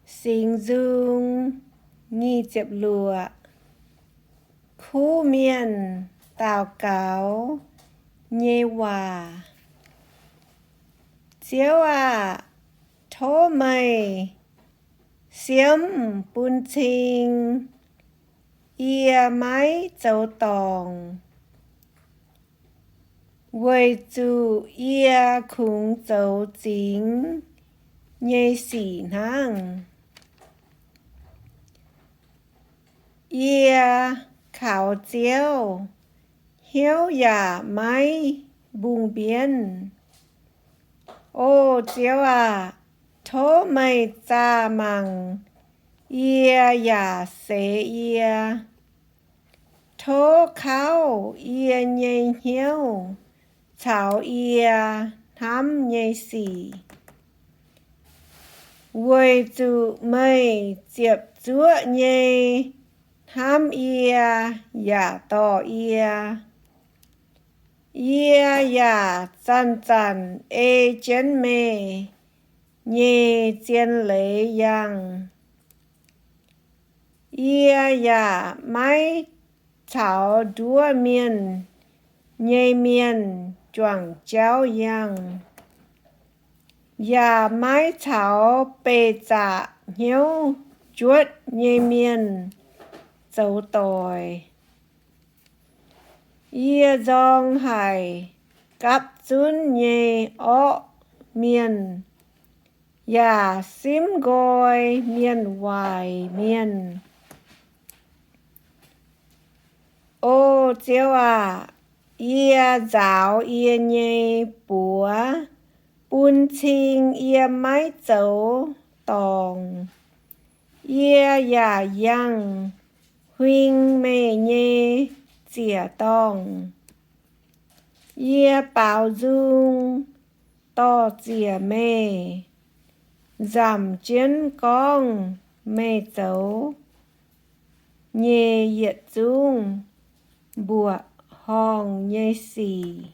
Singx Nzung nyic ziepc luoqc. Kuv mienh daux gaux nyei waac. Ziouv aah! Tov meih siemv bun cing yie maiv zoux dorngc, weic zuqc yie kungx zoux zingx nyei sic hnangv. Yie kaux Ziouv, hnyouv yaac maiv mbungh mbienv. O Ziouv aah! Tov meih zaah mangc yie yaac seix yie. Tov kauv yie nyei hnyouv caux yie hnamv nyei sic, weic zuqc meih ziepc zuoqv nyei hnamv yie yaac dorh yie. Yie yaac zanc-zanc ei jienv meih nyei zien leiz yangh. Yie yaac maiv caux nduov mienh nyei mienh juangc jauv yangh, yaac maiv caux beih zaqc hnyouv juotv nyei mienh zoux doic. Yie nzorng haic gapv zunv nyei orqv mienh, yaac simv nqoi mienh waaic mienh. O Ziouv aah! Yie nzaaux yie nyei buoz bun cing yie maiv zoux dorngc. Yie yaac yangh huing meih nyei ziec-dorngh. Yie baaux nzung dorh ziec meih, nzamc jienv gorngv meih zoux nyei yietc zungv mbuoqc horngh nyei sic.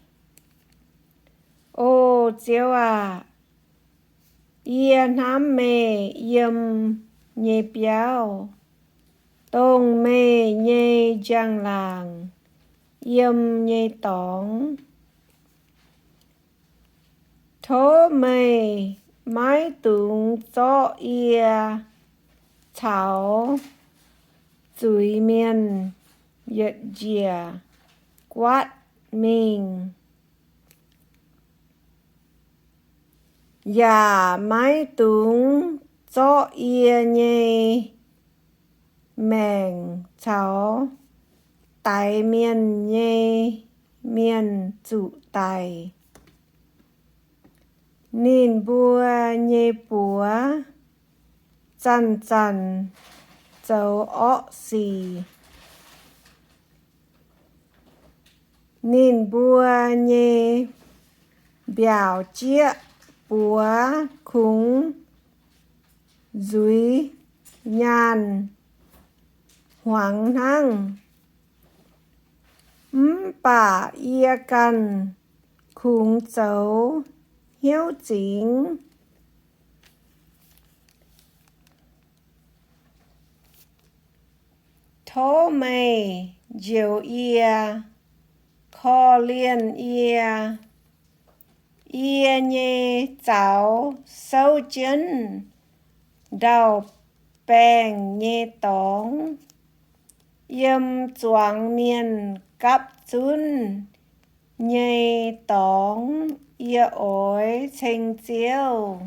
O Ziouv aah! Yie hnamv meih yiem nyei biauv, dongh meih nyei njang-laangc yiem nyei dorngx. Tov meih maiv dungx zorqv yie caux zuiz-mienh yietc njiec guaatv mingh, yaac maiv dungx zorqv yie nyei maengc caux daix mienh nyei mienh zuqc daic. Ninh mbuo nyei buoz zanc-zanc zoux orqv sic. Ninh mbuo nyei mbiaauc jieqv buoz kungx nzuiz nyaanh hmuangx hnangv. Mv baac yie ganh kungx zoux hnyouv zingx. Tov meih njoux yie, korv-lienh yie. Yie nyei zaux souv jienv ndau-baengh nyei dorngx. Yiem zuangx mienh gapv zunv nyei dorngx yie oix ceng Ziouv.